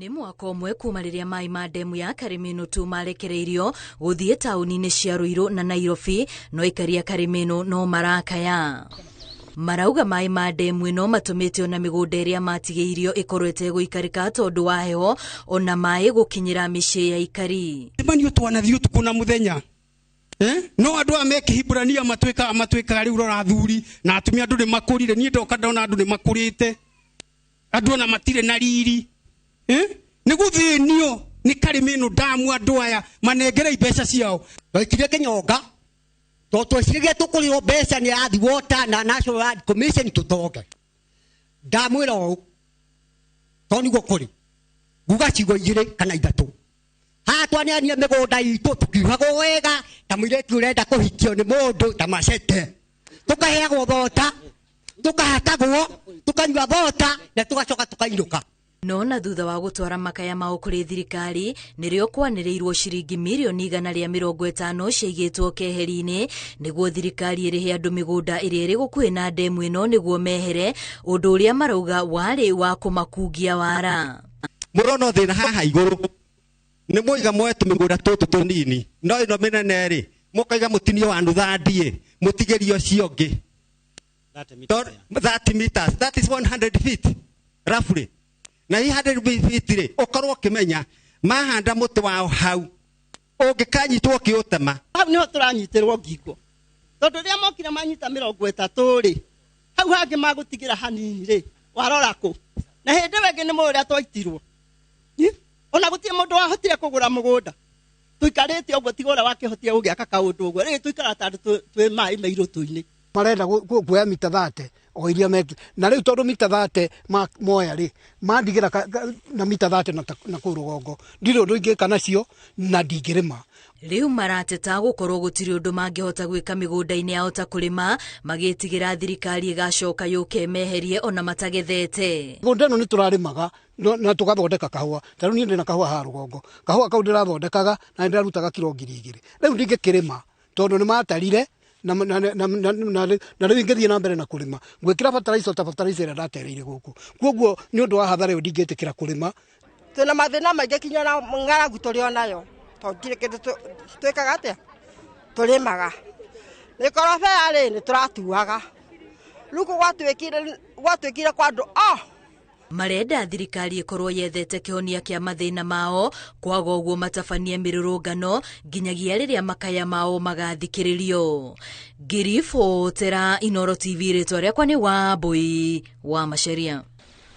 Nĩ mwaka ũmwe kuma rĩrĩa maĩ ma ndemu ya Karĩmĩnũ tu marekereirio gũthiĩ taũni-inĩ cia Ruiru na Nairobi, no aikari a Karĩmĩnũ no marakaya. Marauga maĩ ma ndemu ĩno matũmĩte ona mĩgũnda ĩrĩa matigĩirio ĩkorwo ĩtegũikarĩka tondũ wa heho ona maĩ gũkinyĩra mĩciĩ ya aikari. Manio twanathiĩ ũtukũ na mũthenya. No andũ aya me Kĩhibirania matuĩkaga rĩu rora athuri na atumia andũ nĩ makũrire. Niĩ ndoka ndona andũ nĩ makũrĩte, andũ ona matirĩ na riri. Nĩ gũthĩnio nĩ Karĩmĩnũ ndamu andũ aya manengere mbeca ciao. Twaikirie kĩnyonga tondũ tweciragia tũkũrĩhwo mbeca nĩ Athi Water na National Land Commission tũtonge. Ndamwĩra ũũ tondũ nĩguo kũrĩ, nguga ciugo igĩrĩ kana ithatũ. Haha twaneanire mĩgũnda itũ tũkiuhagwo wega ta mũirĩtu ũrenda kũhikio nĩ mũndũ ta macete, tũkaheagwo thota, tũkahakagwo, tũkanyua thota na tũgacoka tũkainũka. No na thutha wa gũtwara makaya mao kũrĩ thirikari nĩrĩo kwanĩrĩirwo ciringi mirioni 150 ciaigĩtwo keheri-inĩ nĩguo thirikari ĩrĩhe andũ mĩgũnda ĩrĩa ĩrĩ gũkuhĩ na ndemu ĩno nĩguo mehere, ũndũ ũrĩa marauga warĩ wa kũmakungia wara. Mũrona thĩna haha igũrũ nĩ mũiga moe tũmĩgũnda tũtũ tũnini, no ĩno mĩnene rĩ mũkaiga mũtinio wa nutha ndiĩ mũtigĩrie ũcio ũngĩ. 30 meters, that is 100 feet roughly. Na hii 100 feet rĩ ũkorwo ũkĩmenya mahanda mũtĩ wao hau ũngĩkanyitwo ũkĩũtema. Hau nĩho tũranyitĩrwo ngingo tondũ rĩrĩa mokire manyita 30 rĩ, hau hangĩ magũtigĩra hanini rĩ, warora kũ? Na hĩndĩ ĩyo ĩngĩ nĩ mũĩ ũrĩa twaitirwo. Ona gũtirĩ mũndũ wahotire kũgũra mũgũnda. Tũikarĩte ũguo tiga ũrĩa wakĩhotire gũgĩaka kaũndũ ũguo. Rĩu tũikaraga ta andũ twĩ maĩ me irũtũ-inĩ. Marenda kuoya mita 30 o iria meki. Na rĩu tondũ mita 30 moya rĩ, mandigĩra na mita 30 na kũu rũgongo. Ndirĩ ũndũ ingĩka nacio na ndingĩrĩma. Rĩu marateta gũkorwo gũtirĩ ũndũ mangĩhota gwĩka mĩgũnda-inĩ yao ta kũrĩma, magĩtigĩra thirikari ĩgacoka yũke meherie ona matagethete. Mĩgũnda ĩno nĩ tũrarĩmaga na tũgathondeka kahũa. Ta rĩu niĩ ndĩna kahũa haha rũgongo. Kahũa kau ndĩrathondekaga na nĩndĩrarutaga kiro ngiri igĩrĩ. Rĩu ndingĩkĩrĩma tondũ nĩ matarire na rĩu ingĩthiĩ na mbere na kũrĩma. Ngwĩkĩra fertilizer ta fertilizer ĩrĩa ndatereire gũkũ. Kwoguo nĩ ũndũ wa hathara ĩyo ndingĩtĩkĩra kũrĩma. Twĩna mathĩna maingĩ kinya na ng'aragu tũrĩ o nayo. Tondũ gũtirĩ kĩndũ twĩkaga atĩa? Tũrĩmaga. Mĩkorobea rĩ, nĩ tũratuaga. Rĩu kũ gwatuĩkire kwa andũ o. Marenda thirikari ĩkorwo yethete kĩhonia kĩa mathĩna mao, kwaga ũguo matabanie mĩrũrũngano nginyagia rĩrĩa makaya mao magathikĩrĩrio. Ngiribotera Inooro TV, rĩtwa rĩakwa nĩ Wambui wa Macharia.